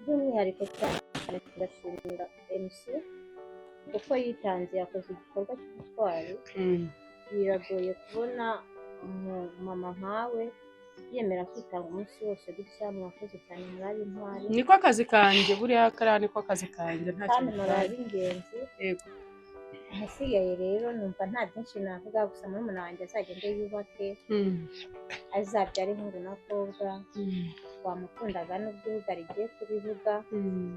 By'umwihariko cyane ndashimira MC kuko yitanze, yakoze igikorwa cy'ubutwari. Biragoye kubona umumama nkawe yemera kwitanga umunsi wose gutya. Mwakoze cyane, muri intwari. Niko akazi kanjye buriya, kariya niko akazi kanjye, nta Kandi kintu muri bitwaye. ab'ingenzi. Yego. Ahasigaye rero numva nta byinshi navuga, gusa murumuna wanjye azagende yubake, azabyare ihungu n'akobwa. Wamukundaga nubwo ihuga rigiye kubivuga,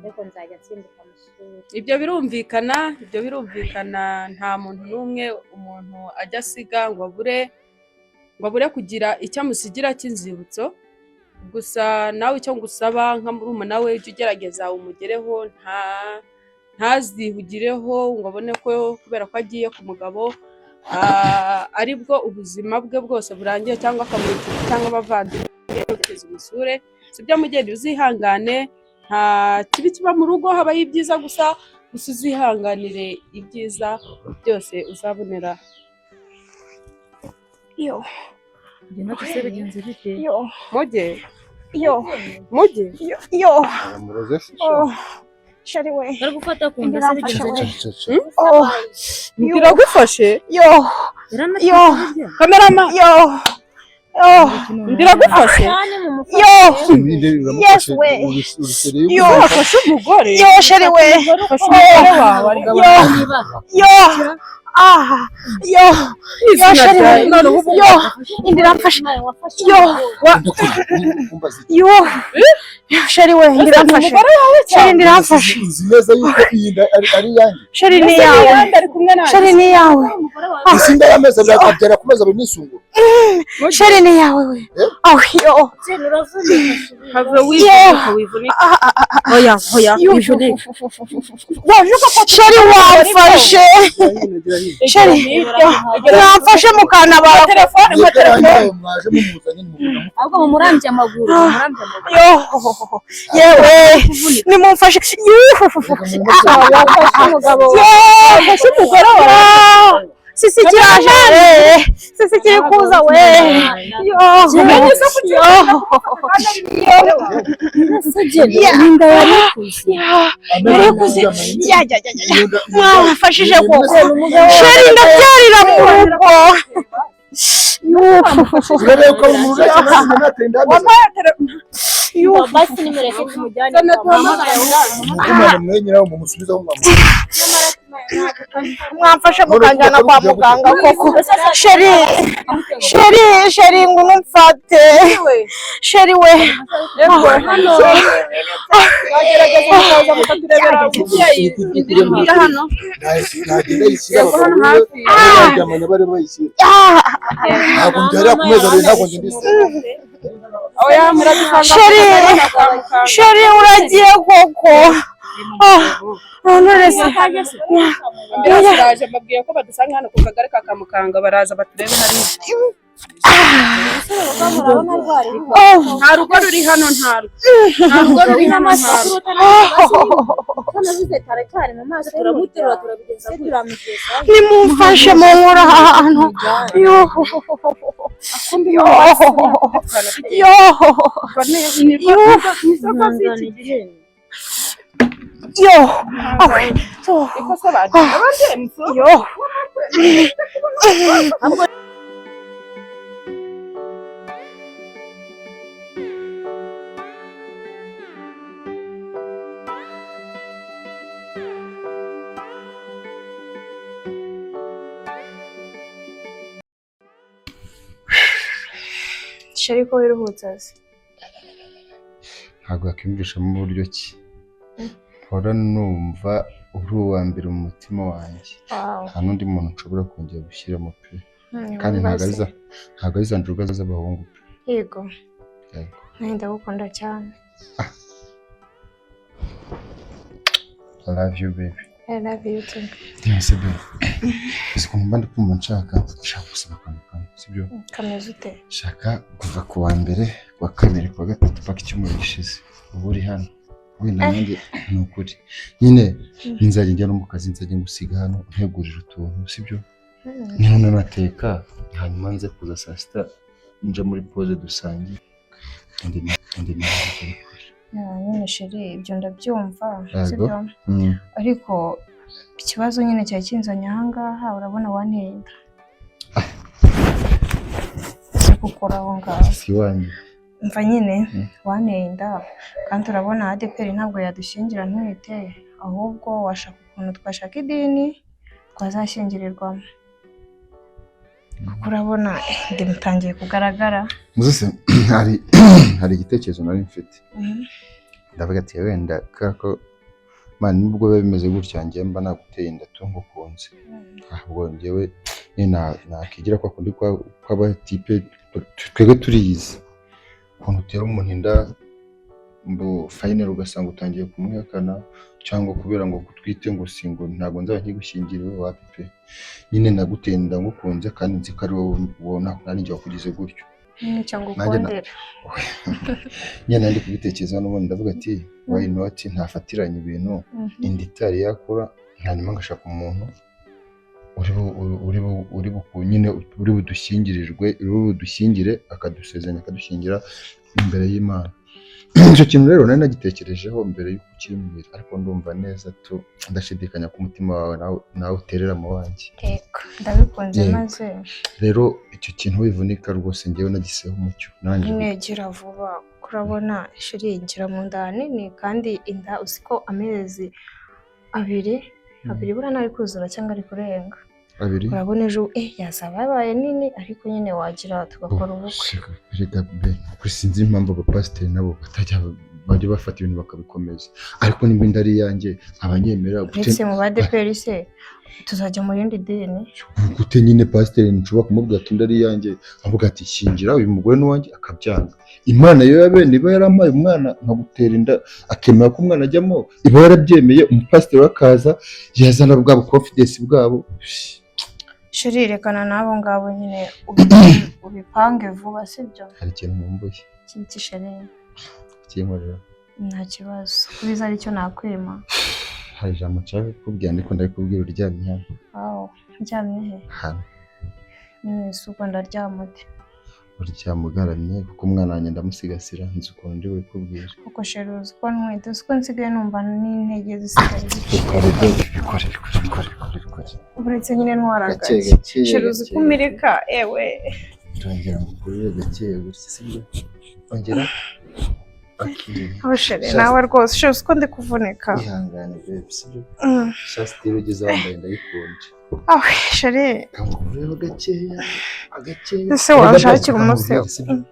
ariko nzajya nsimbuka musure. Ibyo birumvikana, ibyo birumvikana. Nta muntu n'umwe umuntu ajya asiga ngo abure kugira icyo amusigira cy'inzibutso. Gusa nawe icyo ngusaba nka murumuna we, jya ugerageza umugereho, ntazihugireho ngo abone ko kubera ko agiye ku mugabo aribwo ubuzima bwe bwose burangiye, cyangwa akamura inshuti cyangwa abavandimwe. Ugerageze umusure, sibyo mugeni? Uzihangane, nta kibi kiba mu rugo, habaho ibyiza gusa. Gusa uzihanganire ibyiza byose uzabonera. Yo. Njye se bigenze bite? Yo. Mujye. Yo. Mujye. Yo. Aramuroze se? Oh, chéri we. Bari gufata ku nda se, bigenze Biramfasha. bite? Cece. Oh. Ndiragufashe. Yo. Yo. Cameraman. Yo. Oh. Ndiragufashe. Yo. Yes we. Yo. Wafashe umugore. Yo, chéri we. Fashe umugore wawe ariko. Yo. Yo. Ah. Yo. Yo, chéri we. Yo. Inda iramfashe. Yo. Yo. Chéri we, inda iramfashe. Chéri, inda iramfashe. Uzi neza yuko iyi nda ari iyanjye? Chéri, ni iyawe. Ari kumwe nanjye. Chéri, ni iyawe. Isi inda y'amezi 2 akabyara ku mezi 2 n'isungura. Chéri, ni iyawe we. Oh, yo. Have wivunika, wivunika. Oya, oya, wivunika. Chéri, wamfashe. Chéri, mwamfashe mukantabara. Telefone, mpa telefone. Mwaje mumuzanye nimubona. Ahubwo mumurambye amaguru, mumurambye amaguru. Yo, yewe, nimumfashe. Wafashe umugore wawe. Sisi kiraje we, sisi kiri kuza we. Yo. Umenye se ko Yo. Inda yari ikuze. Yari ikuze. Ya ya ya ya. Mwamfashije koko. Chéri, ndabyarira mu rugo. Urebe ko mu rugo cyangwa nateye inda y'amezi. Wampaye telefone. Basi nimureke tumujyane Zana kwa muganga. duhamagare. Umwana mwenyine mumusubizeho mwamu. Mwamfashe mukanjyana kwa muganga koko. Chéri, chéri, chéri, nguno mfate. Chéri we. Hano bagerageza mukaza mukaturebera umubyeyi indirimbo iri hano. Nagenda yishyira Yego, hano abagabo hafi. baryamanye bari bayishyira. Ntabwo mbyarira ku mezi 2, ntabwo njye ndishyira. Oya, muradusanga Chéri. kwa muganga. Chéri, uragiye koko? Ah, none se Ambulance iraje, mbabwiye ko badusanga hano ku kagari ka Kamukanga, baraza baturebe hariya. Oh. Nta rugo ruri hano, ntarwo, nta rugo ruri hano, ntarwo. Turamuterura, turabigenza gutya. Nimumfashe munkura ahantu. Yo, yo, yo. Yo, awe. Ikosa baje abandi. Yo. Chéri, ko wiruhutse se? Ntabwo yakwiyumvishamo uburyo ki mpora numva uri uwa mbere mu mutima wanjye. Nta n'undi muntu nshobora kongera gushyiramo pe, kandi ntabwo ari za njuga z'abahungu pe. Yego. Yego. Nanjye ndagukunda cyane. I love you, baby. I love you too. Ese baby, uzi ukuntu mba ndi kumva nshaka gusaba akantu kamwe, sibyo? Kameze ute? Shaka kuva ku wa mbere, ku wa kabiri, ku wa gatatu, paka icyumweru gishize uba uri hano wenda nanjye ni ukuri nyine nzajya njya no mu kazi, nzajya ngusiga hano ntegurira utuntu, sibyo? Niba nanateka, hanyuma nze kuza saa sita nje muri pause dusangire, kandi nawe ukabikora. chéri, ibyo ndabyumva, Yego. sibyo? Ariko ikibazo nyine cyari kinzanye ahangaha, urabona wanteye inda. Si gukora aho ngaho. Si iwanjye. Mva nyine, wanteye inda kandi urabona ADEPR ntabwo yadushyingira ntwite, ahubwo washaka ukuntu twashaka idini twazashyingirirwamo. Kuko urabona inda itangiye kugaragara. Muzese hari igitekerezo nari mfite. Ndavuga ati wenda kubera ko man nubwo biba bimeze gutya, njye mba naguteye inda tu ngukunze, ahubwo njyewe nyine nakigira kwa kundi kw'abatipe twebwe turiyizi ukuntu utera umuntu inda mbo final ugasanga utangiye kumwihakana, cyangwa kubera ngo kutwite ngo singo ntabwo nzaba nkigushyingiriwe. Wapi pe, nyine naguteye inda ngukunze kandi nzi ko ari wowe ubona nari njye wakugize gutyo. Nicyo Nanjye ngukundira. Nyine nari ndi kubitekereza n'ubundi, ndavuga ati why not ntafatiranye ibintu, inda itari yakura, hanyuma ngashaka umuntu uri bu- uri bu- uri bu- nyine uri budushyingirirwe, uri budushyingire, akadusezeranya, akadushyingira imbere y'Imana. Icyo kintu rero nari nagitekerejeho mbere y'uko ukimbwira, ariko ndumva neza tu ndashidikanya ko umutima wawe nawe uterera mu wanjye. Yego, ndabikunze. Yego. Maze Rero icyo kintu wivunika rwose, njyewe nagiseho umucyo nanjye. Nyine gira vuba kuko urabona chéri ngira mu nda hanini, kandi inda uzi ko amezi 2 2 buriya ntari kuzura cyangwa ari kurenga. 2. Urabona ejo yazaba yabaye nini, ariko nyine wagira tugakora ubukwe. Erega be kuri sinzi impamvu abapasiteri nabo batajya bajya bafata ibintu bakabikomeza, ariko nimba inda ari iyanjye abanyemera gute? Uretse mu badeperi se tuzajya mu rindi dini? Gute nyine pasiteri nshobora kumubwira ati inda ari iyanjye, avuga ati shyingira uyu mugore n'uwanjye, akabyanga? Imana yo ya bene iba yarampaye umwana nkagutera inda, akemera ko umwana ajyamo, iba yarabyemeye. Umupasiteri we akaza yazana bwa confidence bwabo. Chéri, rekana n'abo ngabo nyine, ubipange vuba, sibyo? Hari ikintu nkumbuye. Iki, chéri? Kinkorera. Nta kibazo, kubiza aricyo nakwima. Hari ijambo nshaka kukubwira, ariko ndabikubwira uryamye hano. Aho ndyamye he? Hano. Nyine si ubwo ndaryama ute? Uryama ugaramye, kuko umwana wanjye ndamusigasira, nzi ukuntu ndi bubikubwire. Kuko chéri uzi ko ntwite, uzi ko nsigaye numva n'intege zisigaye zicika. Bikore byo, bikore, bikore, bikore, bikore, bikore. Uretse nyine ntwara Gake gake. gake. Chéri, uzi ko Gake. umirika ewe. Ndongera ngukurure gake gutya, sibyo? Ongera. Okay. Aho chéri, nawe rwose chéri, uzi ko ndi kuvunika. Ihangane babe, sibyo? Mm. Sha style ugeze wambaye ndayikunda. Aho chéri. Kangukureho gakeya gakeya. Ese wanshakira umusego? Sibyo,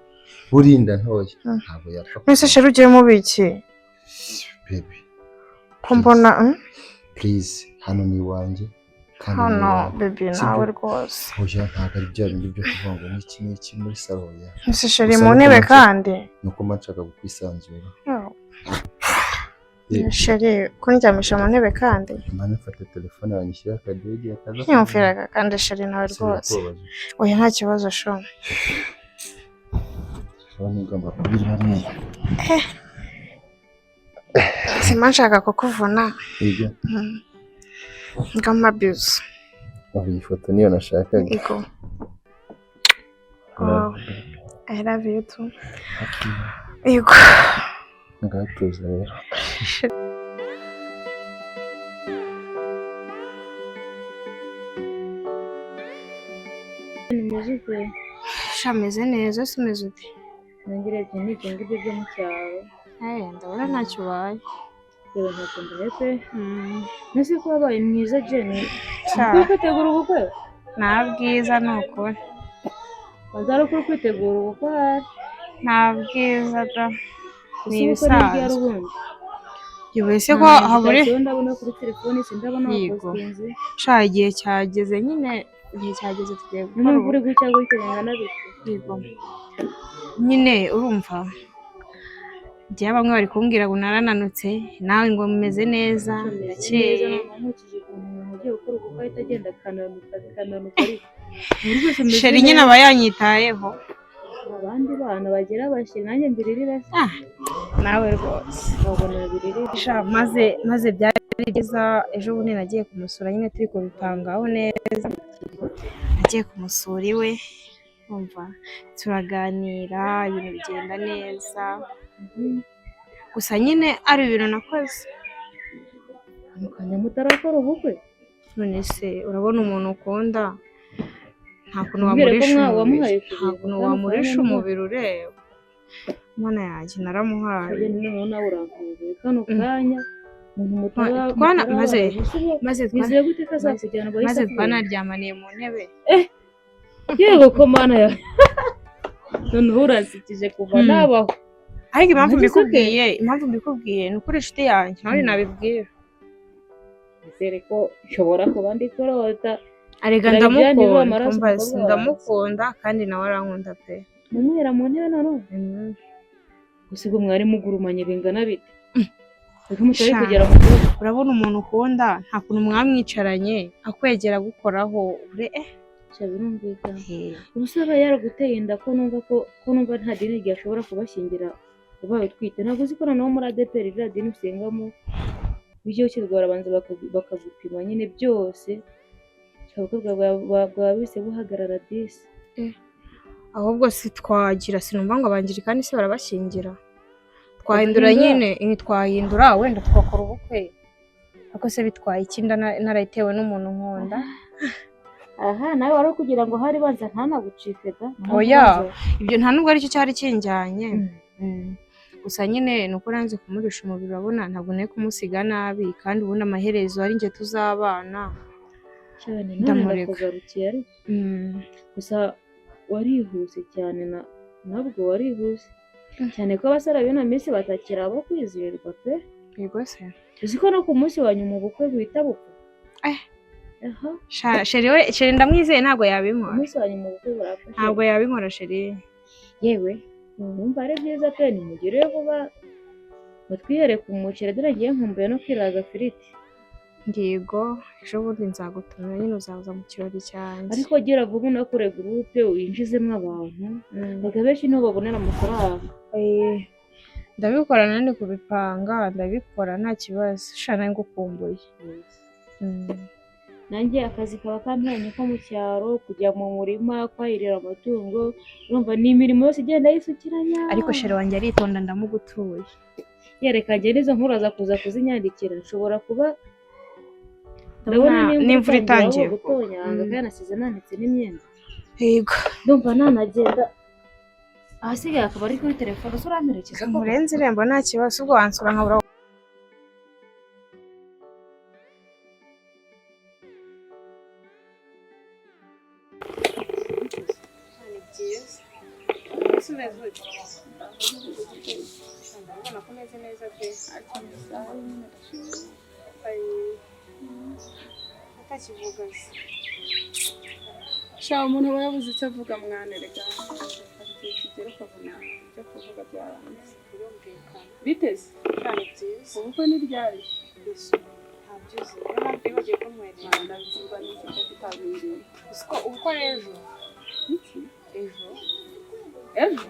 burinda ntoya ntabwo yapfa. Mbese chéri ugiye mu biki? Baby. Ko mbona Please, hano ni iwanjye kandi ni Hano iwawe. baby. Sibyo? Nawe rwose. Oya, ntabwo ari bya bindi byo kuvuga ngo n'iki n'iki muri salon ya. Mbese chéri Gusa mu nuko ntebe kandi. Nuko mba nshaka kukwisanzura. Oh. Chéri, kundyamisha mu ntebe kandi. Mama, mfate telefone yanjye ishyire akadege akaza. Nyumviraga kandi chéri nawe Ese rwose. birakubabaje? Oya, nta kibazo shu. Telefone igomba kuba iri hariya. Simba nshaka kukuvuna. Ibyo. Ngama bizu. Ubu iyi foto niyo nashakaga. Ego. Wow. I love you too. Ego. Ngaho tuza rero. Nimeze ute? Sha meze neza, se umeze ute? Nanjye urebye n'ibyo ngibyo byo mu cyaro. Eh, ndabona ntacyo ubaye. Yewe, ntacyo mbaye pe. Mbese ko wabaye mwiza, Jenny? Sha. Uri kwitegura ubukwe? Nta bwiza ni ukuri. Waza ari ukuri kwitegura ubukwe ahari. Nta bwiza da. Ni Ese ubukwe ni ryari ibisanzwe. ubundi? Yewe se ko habure. Nta ndabona kuri telefone, sindabona Yego. wapositinze. Sha igihe cyageze nyine, igihe cyageze tugiye gukora Niyo uri ubukwe. gucya gutya bingana bityo. Yego. Nyine urumva njyewe bamwe bari kumbwira ngo narananutse, nawe ngo mumeze neza, Meze ndakeye. neza, noneho nkurikije ukuntu umuntu ugiye gukora ubukwe ahita agenda akananuka bikananuka, ariko ubu rwose meze Chéri nyine neza. aba yanyitayeho. Abandi bana bagira bashira nanjye mbiririra se? Ah, nawe rwose. Ntabwo nabiririra. Sha maze byari byiza, ejo bundi nagiye kumusura nyine turi kubipangaho neza, nagiye kumusura iwe, umva turaganira, ibintu bigenda neza. Gusa nyine ari ibintu nakoze. Mukanya mutarakora ubukwe. None se urabona umuntu ukunda nta kuntu Mbwira ko wamurisha umubiri, wamuhaye nta kugira kuntu ngo wamurisha kano kanya umubiri ureba. Mana yanjye naramuhaye. Kageni noneho nawe urankumbuye kano kanya umuntu mutara Twana maze mutarabana maze wizeye gute ko azakujyana ngo ahise maze akubera? twanaryamaniye mu ntebe. Yego ko mana ya noneho uransikije kuva nabaho. Ariko impamvu Nagize mbikubwiye, impamvu mbikubwiye ni ukuri inshuti yanjye nawe nabibwira. Nizere ko nshobora kuba ndi kurota. Arega Turabijyana iwe ndamukunda, amaraso umva umukobwa wanjye. ndamukunda kandi nawe arankunda pe. Munywera mu ntebe noneho. Gusa ubwo mwari mugurumanye bingana bite? Reka mutari Sha. kugera mu rugo. Urabona umuntu ukunda nta kuntu mwamwicaranye akwegera agukoraho ure Sha birumvikana. Ubuse aba yaraguteye inda ko numva ko numva nta dini ryashobora kubashyingira ubaye utwite. Ntabwo uzi ko noneho muri ADEPR ririya dini usengamo bijya ukirwa barabanza bakagupima nyine byose. Sha ubukwe bwawe bwaba buhise buhagarara disi. Ahubwo si twagira sinumva ngo abangirikani se barabashyingira. Twahindura Bagahindura. nyine, twahindura wenda tugakora ubukwe. Ariko se bitwaye iki inda narayitewe n'umuntu nkunda? Aha nawe wari kugira ngo hari banza ntanagucike da. Oya, ibyo nta nubwo aricyo cyari kinjyanye. Gusa nyine ni uko nanze kumurisha umubiri, urabona ntabwo nari kumusiga nabi kandi ubundi amaherezo ari njye tuzabana. Cyane none Ndamureka. ndakugarukiye ariko gusa warihuse cyane nabwo warihuse cyane ko abasore b'ino minsi batakiri abo kwizerwa pe. Yego se. Uzi ko no ku munsi wa nyuma ubukwe buhita bupfa. Aha. Sha, chéri we, chéri ndamwizeye ntabwo yabinkora. Umunsi wa nyuma ubukwe burapfa. Ntabwo yabinkora chéri. Yewe numva ari byiza pe, nimugire vuba mutwihere ku muceri dore ngiye nkumbuye no kwirira agafiriti. Ngigo ejo bundi nzagutumira nyine uzaza mu kirori cyanjye. Ariko gira vuba unakore gurupe winjizemo abantu. Erega benshi niho babonera amafaranga. Ndabikora nandi kubipanga ndabikora nta kibazo. Sha nari ngukumbuye. Nanjye akazi kaba kampanye ko mu cyaro, kujya mu murima, kwahirira amatungo, urumva ni imirimo yose igenda yisukiranya. Ariko chéri wanjye aritonda ndamugutuye. Yereka njye n'izo nkuru aza kuza kuzinyandikira, nshobora kuba Ndabona n'imvura itangiye ahubwo gutonyanga kandi nasize nanitse n'imyenda. Yego. Ndumva nanagenda ahasigaye akaba ari kuri telefone, ese uramperekeza koko? Murenze irembo nta kibazo, ubwo wansura nkabura. Ni byiza. Ese umeze ute? Ndabona ko umeze neza pe. Utakivuga se. Sha umuntu aba yabuze icyo avuga mwana, erega igihe kigera ukabona ibyo kuvuga byaranze. Birumvikana. Biteze Cyane byiza. ubukwe ni ryari? Ntabyo uzi. Niyo mpamvu wibagiwe kuntwerera. Ndabizirwa n'iki ko kitabiriye? Uzi ko ubukwe ari ejo. Iki? Ejo. Ejo?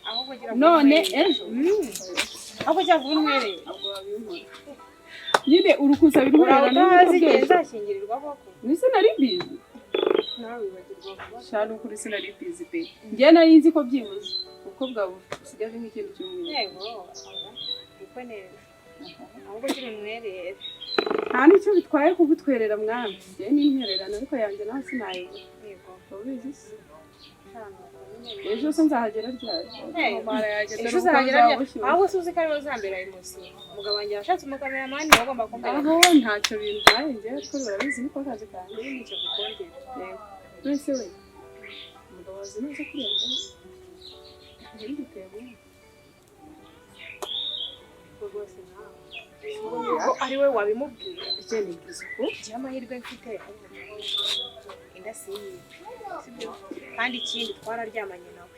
Ahubwo gira None kuntwerera. ejo? Ahubwo gira kuntwerera. Ntabwo wabinkora. Nyine uri kusaba intwererano Uraho utazi igihe y'ubukwe bw'ejo. nzashyingirirwa koko. Ni sinari mbizi. Nawe wibagirwa vuba. Sha ni ukuri sinari mbizi pe. Njye nari nzi ko byibuze ubukwe bwawe busigaje nk'ikindi cyumweru. Yego. Ubukwe ni ejo. Ahubwo gira untwerere. Nta n'icyo bitwaye kugutwerera mwana. Njye ni intwererano ariko yanjye nawe sinayibura. Yego. Urabizi se? Sha nuko nyine. Ejo se nzahagera ryari? Ejo uzahagera ryari? Ahubwo se uzi ko ariwe uzambera imusi. Umugabo wanjye yashatse umukameramani niwe ugomba kumbera. Aho ntacyo bintwaye njyewe ariko urabizi niko kazi kanjye. Nicyo gukundira. Yego. None we umugabo azi neza kuriya mugore? Ntari gutebo. Rwose nawe. Ko ari we wabimubwiye. Icyo ni isuku. Ngira amahirwe mfite. Inda si iyiwe. Sibyo? Kandi ikindi twararyamanye nawe.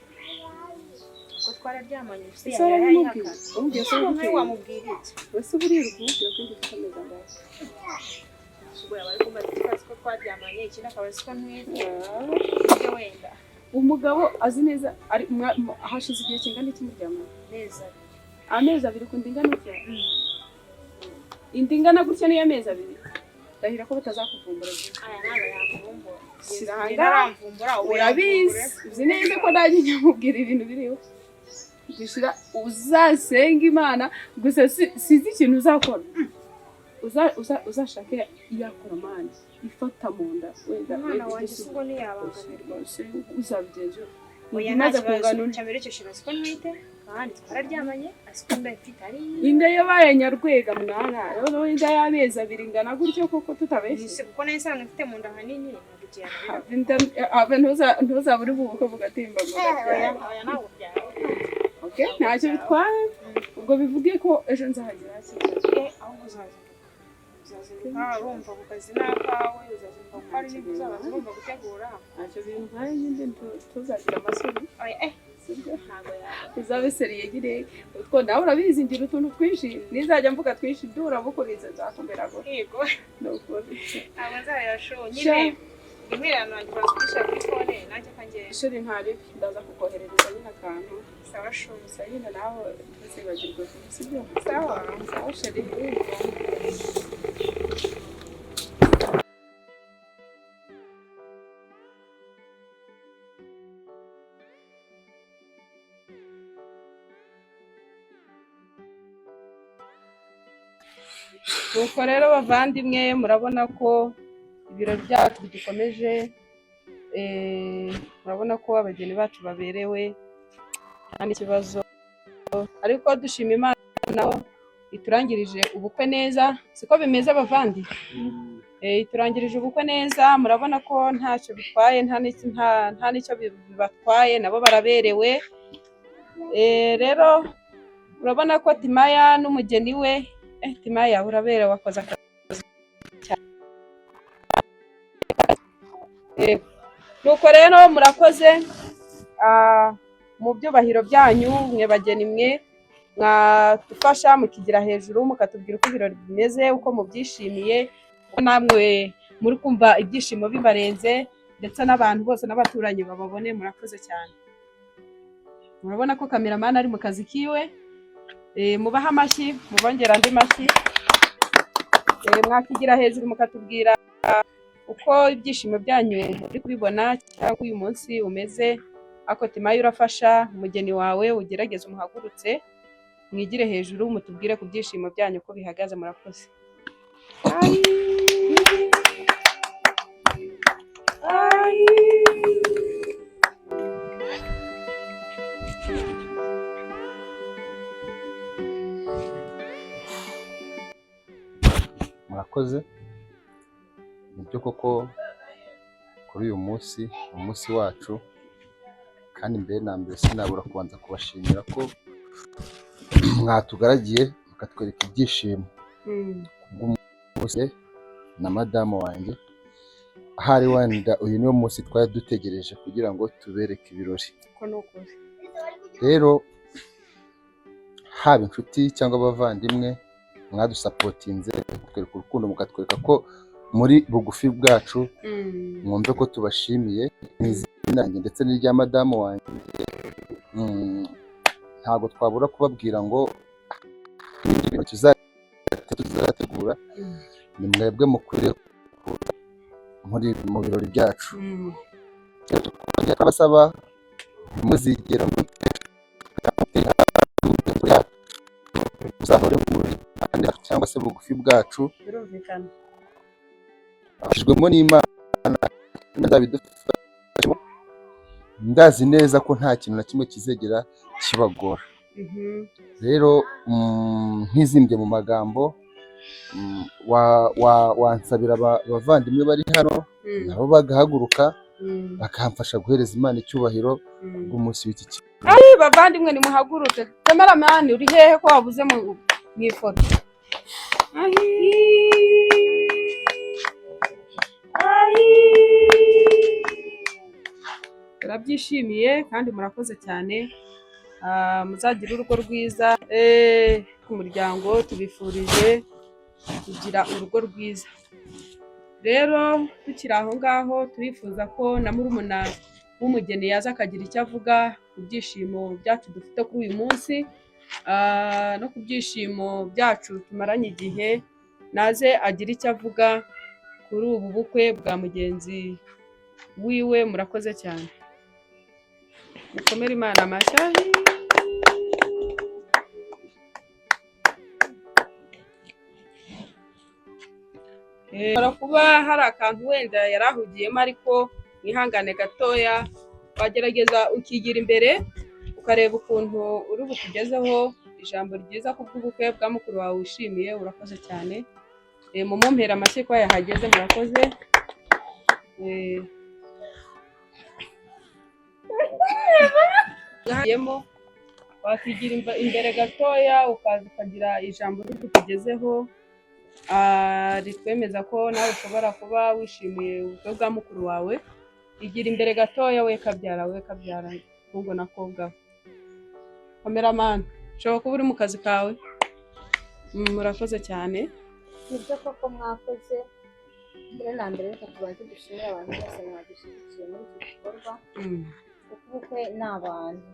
Kuko twararyamanye ufite Ese warabimubwiye? Umubwiye se nkawe wabimubwiye? wamubwira iki? Ese buriya uri kumubwira ko inda ifite amezi angahe? Ubwo yaba ari kumbaza icyo azi ko twaryamanye, ikindi akaba azi ko ntwite. Ibyo wenda. Umugabo azi neza ari hashize igihe kingana iki muryamanye? Neza. Amezi abiri ku nda ingana gutya? Inda ingana gutya niyo amezi abiri. Ndahira ko batazakuvumbura. Aya ntabwo yakuvumbura. Shyira Njye ahangaha. ntaramvumbura, ubu Urabizi, yamvumbura. uzi neza ko nanjye njya mubwira ibintu biriho. Gishira uzasenga Imana gusa, sinzi ikintu uzakora. Uzashake iyakora mani ifata mu nda wenda. Umwana Wenda wanjye ugeze si ubwo ntiyabangamirwa? Uzabigenza ute? Oya, nta Umaze kibazo. kungana undi. Icya mbere cyo, shira, siko ntwite kandi twararyamanye, asiko ndayifite ari Inda yabaye nyarwega mwana, noneho inda y'amezi 2 ingana gutyo koko tutabeshye? Ese kuko nayo isanzwe mfite mu nda hanini, ntabwo igihe Have ntuzaba uri bubuko bugatimba ngo Oya. ndabyara. Oya, ntabwo byaba. Okay, ntacyo bitwaye, ubwo bivuge ko ejo nzahagera hakiri kare. Eh, ahubwo uzazinduka, uzazinduka urumva ku kazi n'akawe, uzazinduka kuko hari n'ibyo uzabanza urumva gutegura. Ntacyo bintwaye nyine, tuzagira amasoni. Oya, eh. Sibyo? Ntabwo yaba. Uzabe sérieux nyine, utwo nawe urabizi, ngira utuntu twinshi, nizajya mvuga twinshi ndurabukurize, nzakomera gutya. Yego. Ni ukuri. Ntabwo nzahera shu Sha. nyine, intererano yanjye uraza kuyishyira kuri phone nanjye akangera. Chéri, ntaribi, ndaza kukoherereza nyine akantu. Sawa shu. Gusa nyine nawe ntuzibagirwe, sibyo? Sawa. Sawa chéri. Nuko rero bavandimwe, murabona ko ibirori byacu bigikomeje. Murabona ko abageni bacu baberewe, nta n'ikibazo, ariko dushima Imana ko iturangirije ubukwe neza. Siko bimeze bavandi? Iturangirije ubukwe neza, murabona ko ntacyo bitwaye, nta n'icyo bibatwaye, nabo baraberewe. Rero urabona ko Timaya n'umugeni we, Timaya uraberewe, wakoze akazi cyane. Yego. Nuko rero murakoze, mu byubahiro byanyu mwe bageni mwe, mwadufasha mukigira hejuru mukatubwira uko ibirori bimeze, uko mubyishimiye, uko namwe muri kumva ibyishimo bibarenze, ndetse n'abantu bose n'abaturanyi bababone. Murakoze cyane. Murabona ko cameraman ari mu kazi kiwe. Mubahe amashyi, mubongere andi mashyi. Mwakigira hejuru mukatubwira uko ibyishimo byanyu muri kubibona cyangwa uyu munsi umeze. Ako Timayo, urafasha umugeni wawe, ugerageze umuhagurutse, mwigire hejuru mutubwire ku byishimo byanyu uko bihagaze. Murakoze. Ayi. Ayi. Murakoze. Nibyo koko, kuri uyu munsi, umunsi wacu, kandi mbere na mbere sinabura kubanza kubashimira ko mwatugaragiye mukatwereka ibyishimo kubw'umunsi na madamu wanjye. Ahari wenda uyu niwo munsi twari dutegereje kugira ngo tubereke ibirori. Ko ni ukuri. Rero haba inshuti cyangwa abavandimwe mwadusapotinze, mukatwereka urukundo, mukatwereka ko muri bugufi bwacu, mwumve ko tubashimiye mu izina ryanjye ndetse n'irya madamu wanjye. Ntabwo twabura kubabwira ngo ibintu tuzategura ni mwebwe mukwiriye kuza muri mu birori byacu. Twabasaba ntimuzigera muzahore muri cyangwa se bugufi bwacu. Birumvikana. Abifashijwemo n'Imana izabidufashamo, ndazi neza ko nta kintu na kimwe kizegera kibagora. Rero ntizimbye mu magambo, wansabira abavandimwe bari hano nabo bagahaguruka, bakamfasha guhereza Imana icyubahiro kubw'umunsi w'iki kintu. Ayi bavandimwe, nimuhaguruke. Cameraman uri hehe ko wabuze mu ifoto? Ayi. Ayi. Turabyishimiye kandi murakoze cyane. Muzagire urugo rwiza. Ku muryango tubifurije kugira urugo rwiza. Rero tukiri aho ngaho, turifuza ko na murumuna w'umugeni yaza akagira icyo avuga ku byishimo byacu dufite kuri uyu munsi, no ku byishimo byacu tumaranye igihe. Naze agire icyo avuga kuri ubu bukwe bwa mugenzi wiwe. Murakoze cyane, mukomere Imana amashyi. Hashobora kuba hari akantu wenda yari ahugiyemo, ariko mwihangane gatoya, wagerageza ukigira imbere ukareba ukuntu uri bukugezeho ijambo ryiza kubw'ubukwe bwa mukuru wawe wishimiye. Urakoze cyane. Mumumpere amashyi ko yahageze. Murakoze. Yahagiyemo, wakigira imbere gatoya ukaza ukagira ijambo uri bukugezeho, ritwemeza ko nawe ushobora kuba wishimiye ubukwe bwa mukuru wawe. Igira imbere gatoya, we kabyara, we kabyara, ahubwo na kobwa. Cameraman, ushobora kuba uri mu kazi kawe. Murakoze cyane. Nibyo koko mwakoze. Mbere na mbere reka tubanze dushimire abantu bose mwadushyigikiye muri iki gikorwa, kuko ubukwe ni abantu,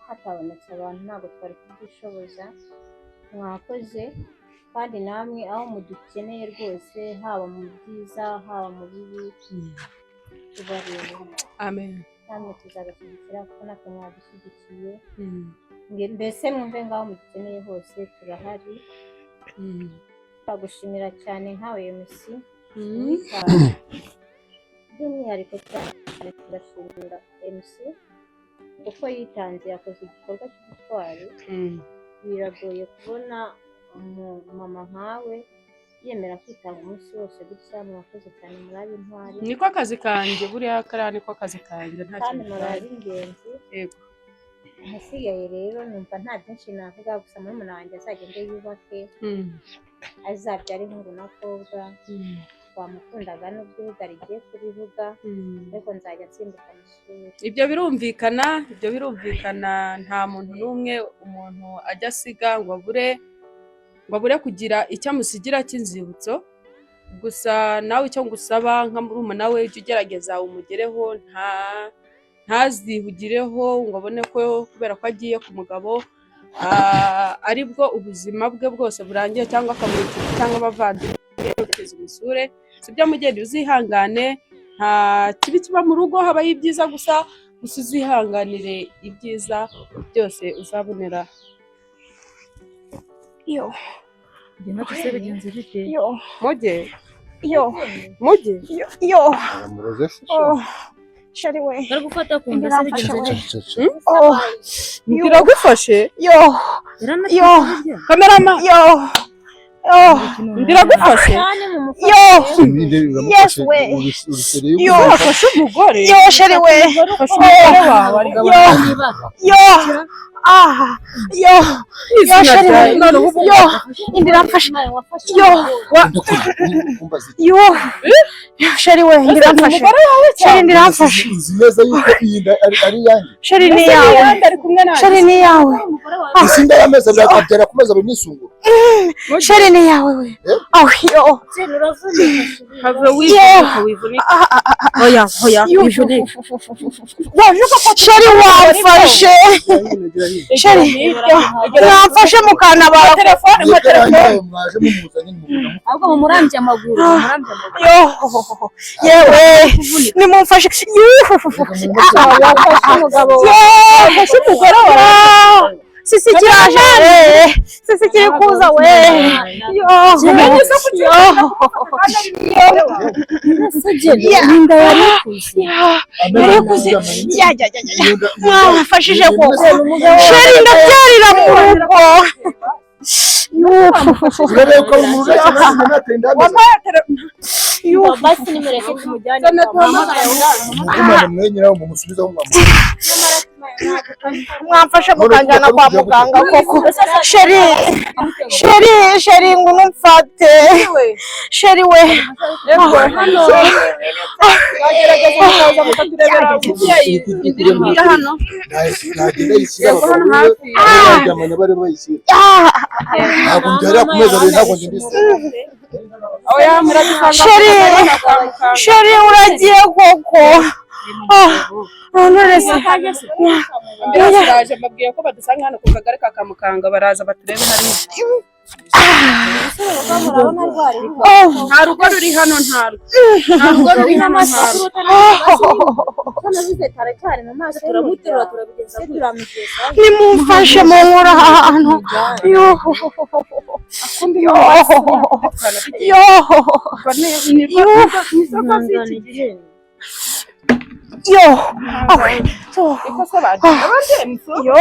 hatabonetse abantu ntabwo twari kubyishoboza. Mwakoze, kandi namwe aho mudukeneye rwose, haba mu byiza haba mu bibi, tubareba. Amen. Namwe tuzabashyigikira kuko natwe mwadushyigikiye. Mbese mwumve ngaho mudukeneye hose turahari. Twagushimira cyane nkawe MC, by'umwihariko cyane turashimira MC kuko yitanze, yakoze igikorwa cy'ubutwari. Biragoye kubona umumama nkawe yemera kwitanga umunsi wose gutya. Mwakoze cyane, muri intwari. Niko akazi kanjye, buriya kariya niko akazi kanjye, nta Kandi kintu muri bitwaye. ab'ingenzi. Yego. Ahasigaye rero numva nta byinshi navuga, gusa murumuna wanjye azagende yubake, azabyare ihungu n'akobwa. Twamukundaga nubwo ibuga rigiye kubivuga, ariko nzajya nsimbuka musure. Ibyo birumvikana, ibyo birumvikana. Nta muntu n'umwe umuntu ajya asiga ngo abure kugira icyo amusigira cy'inzibutso. Gusa nawe icyo ngusaba nka murumuna we, jya ugerageza umugereho, ntazihugireho ngo abone ko kubera ko agiye ku mugabo aribwo ubuzima bwe bwose burangiye, cyangwa akabura inshuti cyangwa abavandimwe. Gerageza umusure, sibyo mugeni? Uzihangane, nta kibi kiba mu rugo, habaho ibyiza gusa. Gusa uzihanganire ibyiza byose uzabonera. Yo. Njye natwe se bigenze bite? Yo. Mujye. Yo. Mujye. Yo, yo. Aramuroze se? Oh, chéri we. Bari gufata ku nda se, bigenze Biramfashe we. bite? Oh, yo. Biragufashe? Yo. Yaranatwite Yo. burya. Cameraman. Yo, yo. Biragufashe? Yo. Yes we. Yo. Wafashe umugore. Yo, chéri we. Fashe umugore wawe ariko. Yo. Yo, ah, yo, yo, chéri we. Yo, inda iramfashe. Yo. Yo, yo, chéri we, inda iramfashe. Chéri, inda iramfashe. Uzi neza yuko iyi nda ari iyanjye? Chéri, ni iyawe. Ari kumwe nanjye. Chéri, ni iyawe. Isi inda y'amezi 2 akabyara ku mezi 2 n'isungura. Chéri, ni iyawe we. Oh, yo. Have wivunika, wivunika. Oya, oya, Yo. wivunika. Chéri, wamfashe. Chéri, mwamfashe mukantabara. Telefone, mpa telefone. Mwaje mumuzanye mumubona. Ahubwo mumurambye amaguru, mumurambye amaguru. Yo, yewe, nimumfashe. Umugabo. Wafashe umugore wawe. Sisi kiraje we, sisi kiri kuza we. Yo, yo. Inda yari ikuze. Yarikuze. Ya, ya, ya, ya. Mwamfashije koko. Chéri, ndabyarira mu rugo. Urebe ko mu rugo cyangwa nateye inda y'amezi Wampaye telefone. Basi nimureke tumujyane Zana kwa mama. duhamagare. Mugumane mwenyine aho mumusubizeho mwamu. Mwamfashe mukanjyana kwa muganga koko. Chéri, chéri, chéri, ngwino umfate. Chéri we. Yego, hano bagerageza mukaza mukaturebera umubyeyi iri hirya hano. Nagenda yishyira Yego, hano abagabo hafi. baryamanye bari bayishyira. Ntabwo mbyarira ku mezi 2, ntabwo njye mbishyira. Oya, muradusanga Chéri. kwa muganga. Chéri, uragiye koko. Ah, none se Ambulance iraje, mbabwiye ko badusanga hano ku kagari ka Kamukanga, baraza baturebe hariya. Murabona rwari Nta rugo ruri hano, ntarwo, nta rugo ruri hano, ntarwo. Tunavuze taracyari mu maso. Turamuterura, turabigeza se gute? Turamugeza. Nimumfashe munkura aha hantu. Yo, yo, yo, yo, awe, Ikosa abantu abandi yo.